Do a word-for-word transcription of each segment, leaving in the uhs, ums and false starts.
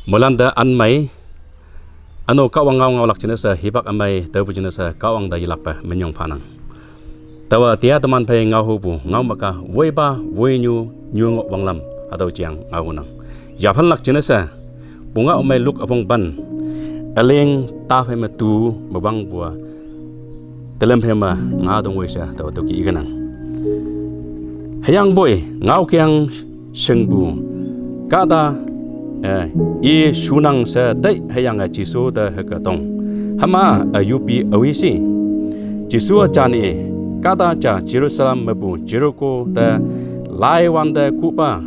Moilan te anmei, ano Kahwang ngao ngaolak jingne she hipak ümei taopu jingne she Kahwang te yelakpe minyong phanang. Taowa tia teman phei ngaohupu ngao me ka woipa woinyu nyu ngoh wanglam hatüo jeang ngaohunang. Yaphanlak jingne she pungao mei Luke üpong pen, üleng ta phei me tu me wangpu-a telüm phei me nga tong woi she taowa tüoki ikenang. Hüyangpoi ngaokeng shingpu kahta, eh, i shunang she tei hüyange Jesu te hüke tong. Hüma-a, eh, yupi awi shi. Jesu-a jani kahta ja Jerusalem mepu Jericho te laiwante kuhpa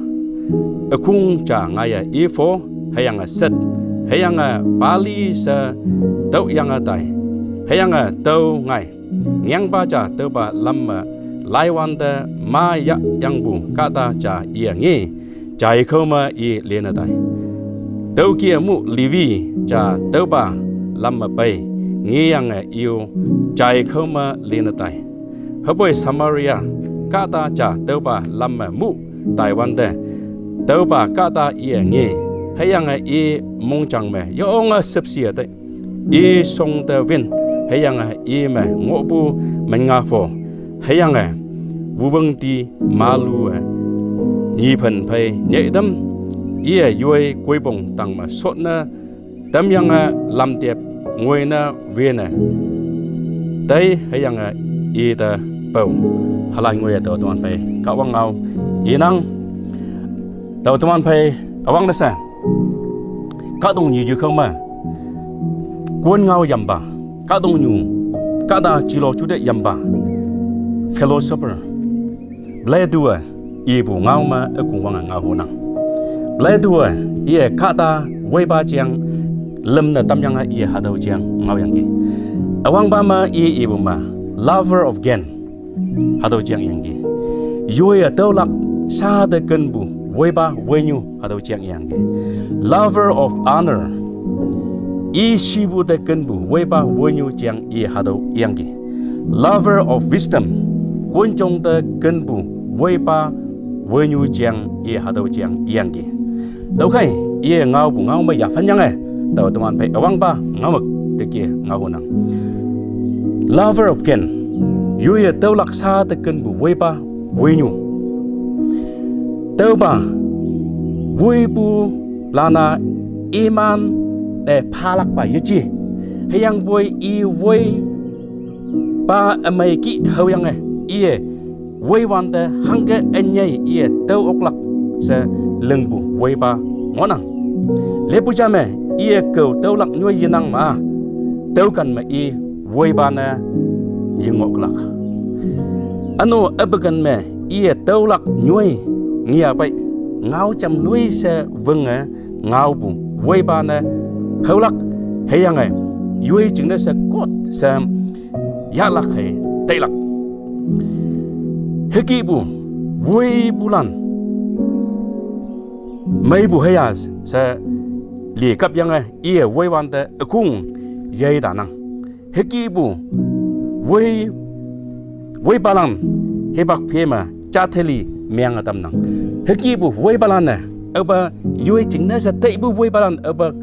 ükhong ja ngaiye ipho, hüyange shet, hüyange pali she tüoyange tai. Hüyange tüo ngai. Ngeangpa ja tüopa lam me laiwante ma yahyangpu kahta ja iye nge, jai khao me i lene tai. Tüoke mu Levi ja tüopa lam me pei, ngeyange i-o jai khao me lene tai. Hüpoi Samaria kahta ja tüopa lam me mu taiwante, tüopa kahta iye nge, hüyange i mongjang me yonge shüpshe tai. I shong te win, hüyange i me ngohpu minnga pho, hüyange wuwüngti malu-e nyiphen phei nyeitam, iye yoi koipong tang me shotne tamyange lamtep ngoine wene tai, hüyange ite pao. Halan ngoiye tao teman phei Kahwang ngao inang. Tao teman phei üwangne she kahtoknyu yu khao me kon ngao yampa, kahtoknyu kahta jilo jute yampa philosopher Plato-e ipu ngao me ükongwange ngaohunang. Plato-e iye kahta woipa jeang lümne tamyange iye hatüo jeang ngaoyangki. Üwangpa me i ipu me lover of gain hatüo jeang iyangki. Yoiye tüolak sha te kenpu woipa woinyu hatüo jeang iyangki. Lover of honor, i shipu te kenpu woipa woinyu jeang i hatüo iyangki. Lover of wisdom, konjong te kenpu woipa woinyu jeang i hatüo jeang iyangki. Tüokhei, iye ngaopu ngao me yaphanyange, tao teman phei üwangpa ngaomük teke ngaohunang. Lover of gain, yoiye tüolak sha te kenpu woipa woinyu. Tüopa woipulan-a iman-e phalakpa yeje, hüyangpoi i woipa ümei kih haoyange iye woiwante hangke ünyei iye tüo oklak she lingpu woipa ngohnang. Lepu ja me iye kao tüolak nyoi yenang ma, tüoken me i woipa ne yengohlak. Üno üpeken me iye tüolak nyoi ngeyapei, ngao jam noi she wünge ngaopu woipa ne haolak, hüyange yoi jingne she kot she yahlak hei tailak. Hükihpu woipulan meipu hüya she li kapyange iye woiwante ükhong yeitanang. Hükihpu woi, woipalan hipak phe me jatheli meange tamnang. Hükihpu woipalan-e aope yoi jingne she teipu woipalan aope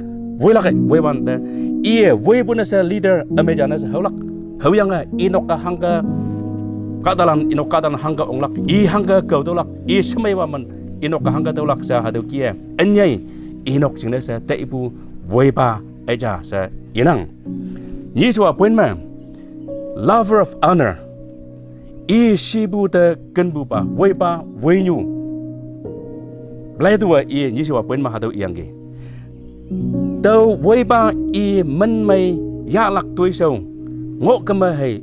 woilak-e woiwante, iye woipu ne she leader üme ja ne she haolak. Haoyange inok-a hangke kahtalan, inok kahtalan hangke onglak, i hangke kao tüolak, i shemeiwa men inok-a hangke tüolak she hatüo kih-e ünyei inok jingne she teipu woipa üja she inang. Nyishewa point me, lover of honor, i shipu te kenpupa woipa woinyu. Plato-e i nyishewa point me hatüo iyangki. Tüo woipa i min mei yahlak toishao ngohkeme hei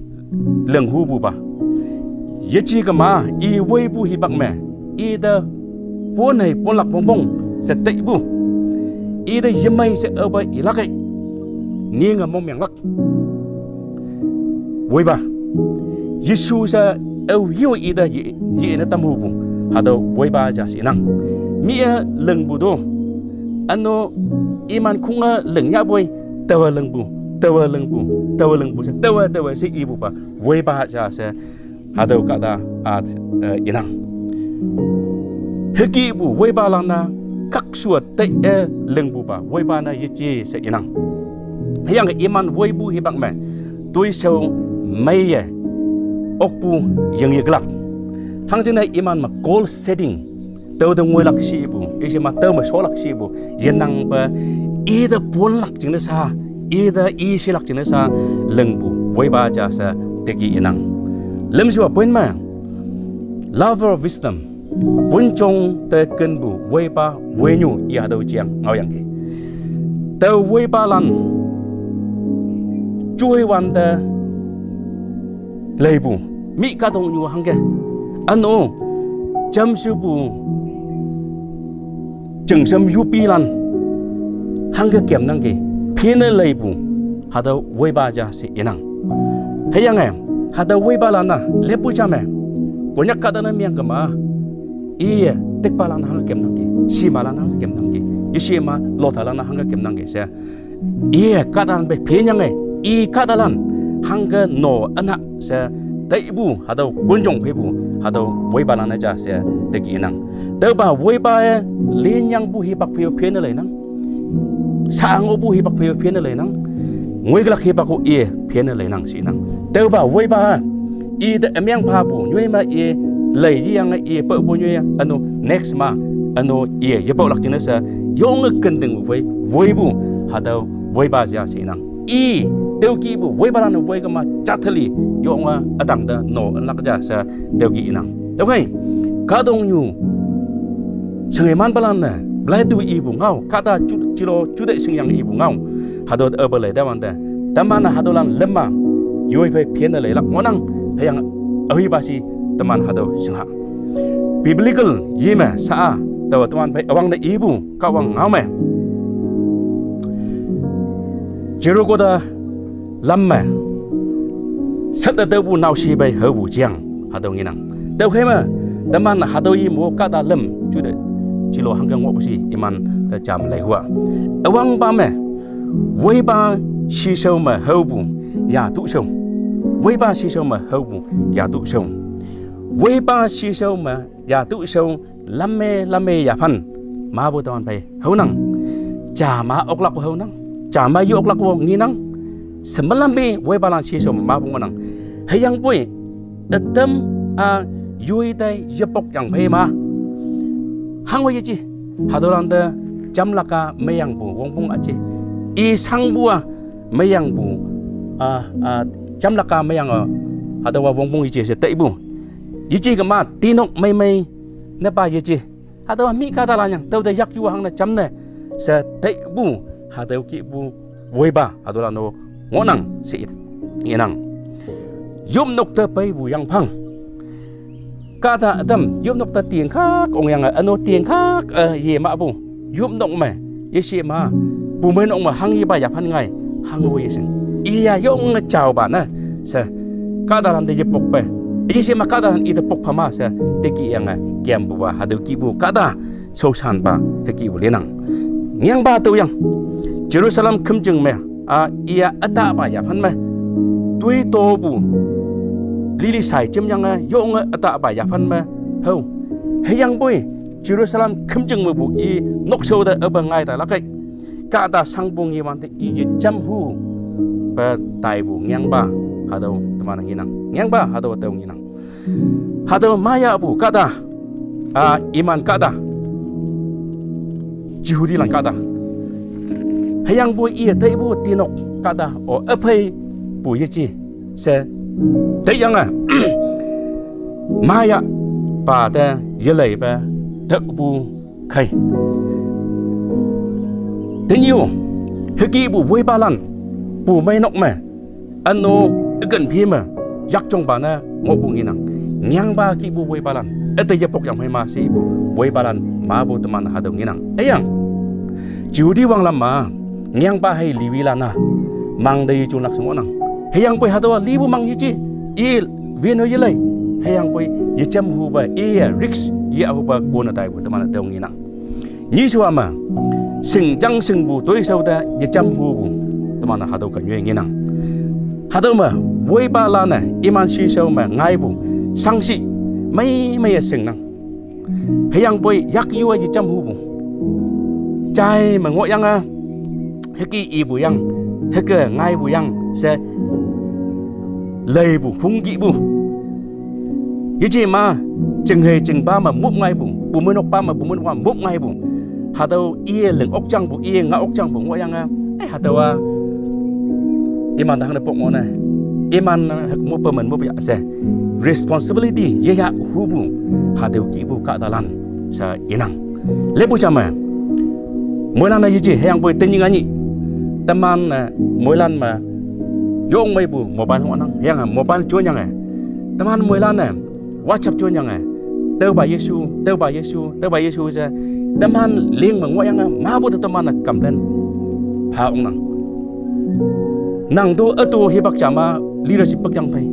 linghupupa. Yeje kema i woipu hipak me, ite pon hei ponlak wongpong she teipu, ite yemei she aope ilak-e, ninge mongmenglak woipa. Jesu she ao yo ite ye, yene tamhupu, hatüo woipa ja she inang. Mi-e lingpu to, üno iman khonge ling yahpoi, taowe lingpu, taowe lingpu, taowe lingpu she, taowe, taowe she ipupa woipa ja she hatüo kahta-a, eh, inang. Hükihpu woipalan-a kak shuwa tei e lingpupa woipa ne yeje she inang. Hüyange iman woipu hipak me toishao meiye okpu ying yeklak. Hangjingne iman me goal setting, tüo te ngoilak shipu, yeshe ma tüo me sholak shipu, yenangpe ite ponlak jingne sha, ite ishilak jingne sha lingpu woipa ja she teki inang. Lümshuwa point me, lover of wisdom, wünjong te kenpu woipa woinyu i hatüo jeang ngaoyangki. Tao woipalan joi wante leipu, mi kahtoknyu hangke, üno jamshepu jingshem yupilan hangke kemnangki, phenne leipu, hatüo woipa ja she inang. Hüyange hatüo woipalan-a leppu ja me, Konyak kahta ne mengkema, iye tekpalan hangke kemnangki, shimalan hangke kemnangki, yeshema lotalan hangke kemnangki she, iye kahtalan phei phenyange, i kahtalan hangke no üna she teipu hatüo konjong pheipu, hatüo woipalan-e ja she teki inang. Tüopa woipa-e linyangpu hipak phei-o phenne leinang, sha ngohpu hipak phei-o phenne leinang, ngoiklak hipak-o iye phenne leinang she inang. Tüopa woipa-a ite ümeng phapu nyoi me i lei yeyange i paopu nyoi, üno next ma, üno iye yepaolak jingne she yonge kenting phei woipu, hatüo woipa ja she inang. I tüokihpu woipalan-e woikema jatheli yonge ütangte no ünlak ja she tüoki inang. Tüokhei kahtoknyu shingeimanpalan-e lai tu ipu ngao, kahta ju jilo jute shingyang ipu ngao, hatüo üpe lei tawante, teman-e hatüolan lüm ma yoi phei phenne leilak ngohnang. Hüyange ahipa shi teman hatüo shingha biblical yi me sha-a, taowa teman phei üwangne ipu Kahwang ngao me, Jericho te lam me shette taopu naoshi phei haopu jeang hatüo ngenang. Tüokhei me teman hatüo yi mo kahta lüm jute jilo hangke ngohpu shi iman te jam lei hua. Üwangpa me woipa shishao me haopu yatushao, woipa shishao me haopu yatushao, woipa shishao me yatushao, lamme lamme yaphan mapu teman phei haonang. Jama oklakpu haonang, jama ye oklakpu ngenang. Shemelamme woipalan shishao me mapu ngohnang. Hüyangpoi ütam-a yoi te yepok yang phei ma, hango yeje, hatüolan te jamlak-a meyangpu wongpong üje, i shangpu-a meyangpu, a, a, jamlak-a meyange, hatüowa wongpong yeje she teipu, yeje kema tinok meimei nepa yeje, hatüowa mi kahtalan yang tüote yakyu hangne jamne she teipu, hatüo kihpu woipa hatüolan-o ngohnang she i ngenang. Yopnok te peipu yangphang, kahta ütam yopnok te tingkhak ongyange üno tingkhak-e yemahpu, yopnok me, yeshema, pumeinok me hanghepa yaphan ngai, hango yeshing, iya yonge jaopa ne she kahtalan te yepokpe, yeshema kahtalan ite pok phama she tekiyange kempupa hatüo kihpu kahta shaoshanpa hükihpu linang. Ngengpa tüoyang, Jerusalem khümjing me, a, iya ütapa yaphan me toitopu lili sai jemyange yonge ütapa yaphan me hao. Hüyangpoi Jerusalem khümjing mepu i nokshao te üpa ngai talak kei, kahta shangpu ngewante i yejamhu pe taipu ngengpa, hatüo teman ngenang. Ngengpa hatüo tüo ngenang. Hatüo mayahpu kahta, a, iman kahta, Jehudilan kahta, hüyangpoi iye teipu tinok kahta-o üpheipu yeje she teiyange, mayahpa te yeleipe tüopu khei, tenyih-o hükihpu woipalan pumeinok me üno üken phi me yakjongpa ne ngohpu ngenang. Ngengpa kihpu woipalan, üte yepok yang phei ma she ipu woipalan mapu teman hatüo ngenang. Hüyange Jehudi wanglam ma, ngengpa hei Levilan-a mang te yejonlak she ngohnang. Hüyangpoi hatüowa lipu mang yeje, i win-o yelei, hüyangpoi yejamhupa iye risk yahhupa kone taipu teman hatüo ngenang. Nyishuwa me, shingjang shingpu toishao te yejamhupu, teman hatüo kenyoi ngenang. Hatüo me, woipalan-e iman shishao me ngaipu shangshih meimeiye shingnang. Hüyangpoi yakyu-a yejamhupu, Chai me ngoh yang a, hüke ipu yang, hüke ngaipu yang she leipu, hungkihpu. Yeje ma, jinghei jingpa me mop ngaipu, pumeinok pa me pumeinok pa mop ngaipu. Hatüo iye ling okjangpu, iye nga okjangpu ngoh yang a, eh, hatüowa iman te hangne pok ngoh ne. Iman, eh, hük mop pe men mop ya she. Responsibility yeya hupu, hatüo kihpu kahtalan she inang. Lepu ja me, moilan-e yeje, hüyangpoi tenyih nganyih teman-e moilan me yong meipu mobile ngohnang, hüyange mobile jonyange teman moilan-e WhatsApp jonyange, tüopa Jesu, tüopa Jesu, tüopa Jesu she teman ling me ngohyange mapu te teman-e complain pha ongnang. Nang to üto hipak ja ma leadership pük yang phei,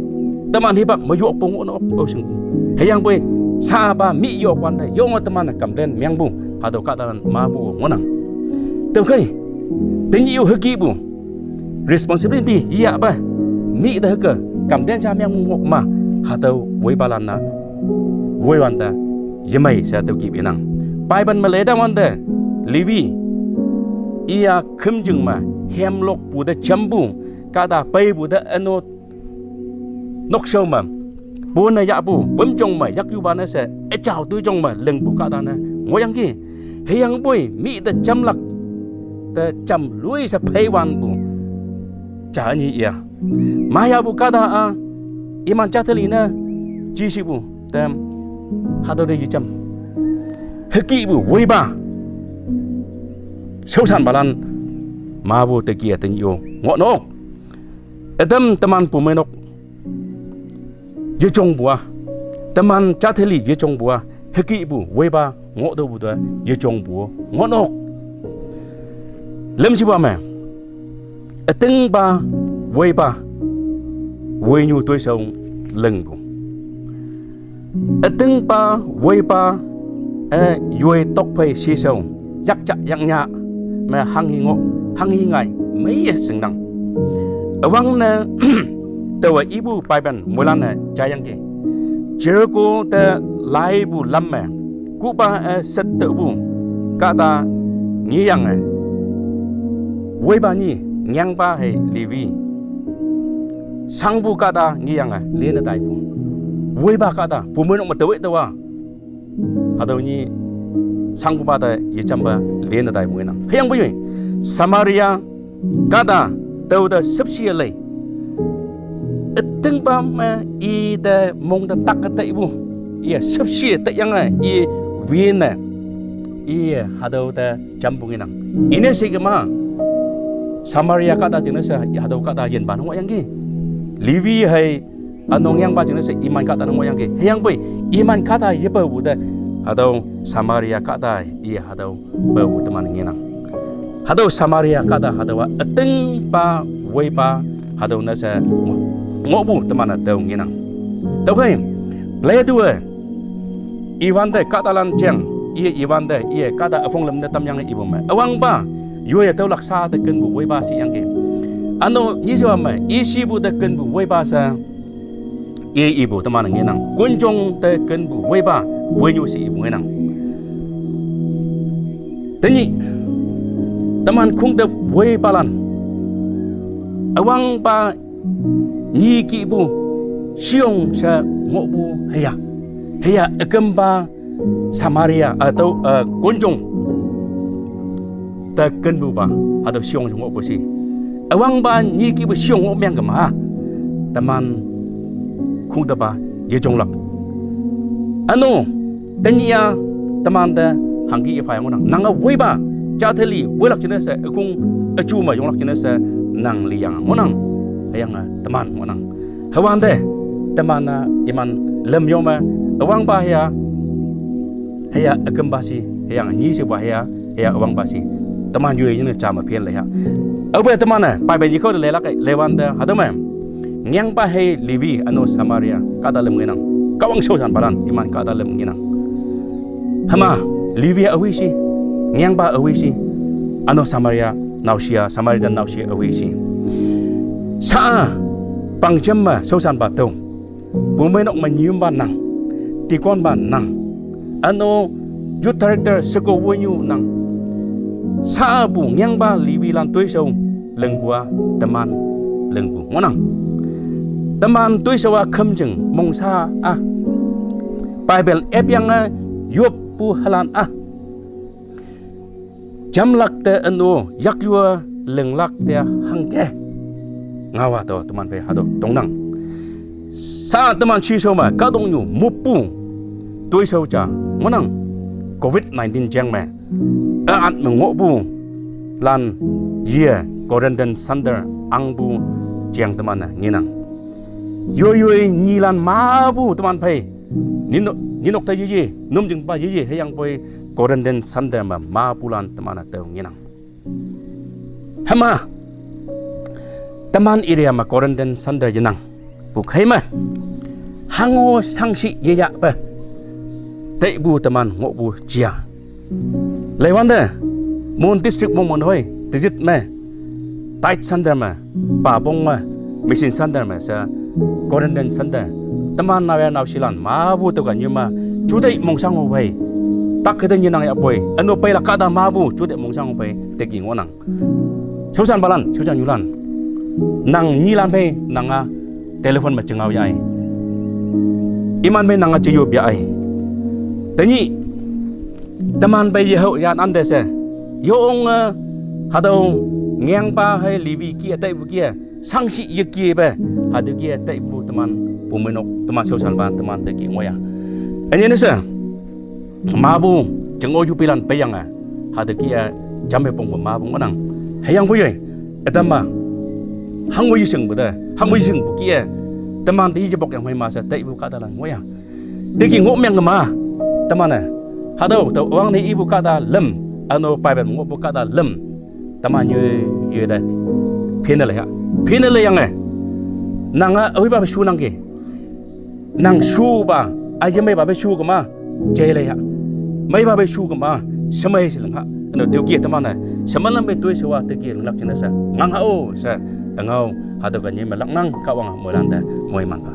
teman hipak me yokpu ngoh ne ok, aoshingpu. Hüyangpoi sapa mi yokwante yonge teman-e complain mengpu, hatüo kahtalan mapu ngohnang. Tüokhei, tenyih-o hükihpu responsibility yeyahpe, mi te hüke complain ja mengpu ngoh ma, hatüo woipalan-a woiwante yemei she hatüo kihpu inang. Bible me leitawante, Levi, iya khümjing me hemlokpu te jampu, kahta peipu te üno nokshao me pone yahpu wümjong me yakyupa ne she, üjao toijong me lingpu kahta ne ngohyangki. Hüyangpoi mi te jamlak te jam loi she pheiwanpu ja nyi iya. Mayapu kahta-a, iman jatheli ne jeshipu te, hatüo te yejam. Hükihpu woipa shaoshanpalan mapu te ki-e tenyih-o ngoh nok. Ütam teman pumeinok yejongpu-a, teman jatheli yejongpu-a, hükihpu woipa ngohtüopu te yejongpu ngoh nok. Lümshipa me, ütingpa woipa woinyu toishao lingpu. Ütingpa woipa, eh, yoi tokphei shishao, yakja yaknya me hanghi ngoh, hanghi ngai, meiye shingnang. Üwangne taowe ipu Bible moilan-e jaiyangki. Jericho te laipu lam me kuhpa, eh, shet tüopu kahta ngeyange, woipa nyi, ngengpa hei Levi, shangpu kahta ngeyange lene taipu. Woipa kahta pumeinok me taowe taowa, hatüo nyi shangpupa te yejampa lene taipu ngenang. Hüyangpoi Samaria kahta tao te shüpshe lei. Ütingpa me i te mong te tak taipu, iye shüpshe taiyange i wine, iye hatüo te jampu ngenang. Ine she kema, Samaria kahta jingne she hatüo kahta yinpa ne ngohyangki. Levi hei üno ngengpa jingne she iman kahta ne ngohyangki. Hüyangpoi iman kahta yepaopu te, hatüo Samaria kahta iye hatüo paopu teman ngenang. Hatüo Samaria kahta hatüowa ütingpa woipa, hatüo ne she ngohpu teman-e tao ngenang. Tüokhei, leitüowe iwante kahtalan jeng, iye iwante, iye kahta üphong lüm te tamyange ipu me, üwangpa yoiye tüolak sha te kenpu woipa shiyangki. Üno nyishewa me, ishipu te kenpu woipa she i ipu teman-e ngenang. Konjong te kenpu woipa woinyu she ipu ngenang. Tenyih teman khongtüp woipalan, üwangpa nyi kihpu shiyong she ngohpu hüya, hüya ükümpa Samaria, eh, tüo, eh, konjong te kenpupa, hatüo shiyong ngohpu shi. Üwangpa nyi kihpu shiyong ngoh meng kema, teman khongtüpa yejonglak. Üno, tenyih-a temante hangke iphayang ngohnang. Nange woipa, jatheli woilak jingne she, ükong üju me yonglak jingne she, nang liyange ngohnang. Hüyange teman ngohnang. Hüwante, teman-a iman lüm yo me, üwangpa hüya, hüya ükümpa shi, hüyange nyishepa hüya, hüya üwangpa shi. Teman yoi yinne ja me phen leiha. Aope teman-e Bible yekao te leilak kei, leiwante hatüo me, ngengpa hei Levi üno Samaria kahta lüm ngenang. Kahwang shaoshanpalan iman kahta lüm ngenang. Hüma, Levi awi shi, ngengpa awi shi, üno Samaria naoshi-a, Samaritan naoshi awi shi. Sha-a, pangjam me shaoshanpa tüo, pumeinok me nyimpa nang, deaconpa nang, üno youth director sheko woinyu nang, Chapu ngiangpa Levi lan toishao lingpu a teman lingpu ngohnang. Teman toishao a khümjing mongsa a, Bible epyange yoppu halan a, jamlak te üno yakyu a linglak te hangke ngaowa tüo teman phei hatüo tongnang. Sa teman shishao me kahtoknyu moppu toishao ja ngohnang, covid nineteen jeng me üat me ngohpu lan ye quarantine center angpu jeng teman-e ngenang. Yoi yoi nyilan mapu teman phei ninok, ninok te yeye, nüm jingpa yeye hüyangpoi quarantine center me mapulan teman-e tao ngenang. Hüma teman area me quarantine center yenang pu khei me hango shangshih yeyahpe taipu teman ngohpu jia. Leiwante Mon district mong Mon hoi tejit me Tide center me, Papong me, Mission center me she quarantine center teman naoya naoshilan mapu tüoka nyi me juteih mongshang-o phei tak hete nyenang yahpoi üno peilak kahta mapu juteih mongshang-o phei teki ngohnang. Shaoshanpalan, shaoshannyulan, nang nyilan phei nanga telephone me jengao yah-i, iman phei nanga jeyop yah-i. Tenyih teman phei yehao yan ante she yonge hatüo ngiangpa hei Levi kih-e taipu kih-e shangshih yekepe hatüo kih-e taipu teman pumeinok, teman shaoshanpa teman teki ngohyang. Ünyene she mapu jing-o yupilan peiyange hatüo kih-e jamme pongpu mapu ngohnang. Hüyangpoi yoi ütam ma hango yeshingpu te, hango yeshingpu kih-e teman te yepok yang hoi ma she taipu kahtalan ngohyang. Teki ngohmeng ma teman-e hatüo tao üwangne ipu kahta lüm, üno Bible me ngohpu kahta lüm teman yoi, yoi te phine leiha, phine leiyange nange aoipa phei shunangki. Nang shupa, a yemeipa phei shu kema jeileiha, meipa phei shu kema shemei she lingha. Üno tüoki teman-e shemelam phei toishao a teki linglak jingne she ngangha-o she üngao hatüoke nyi me laknang. Kahwange moilan te moimanpa.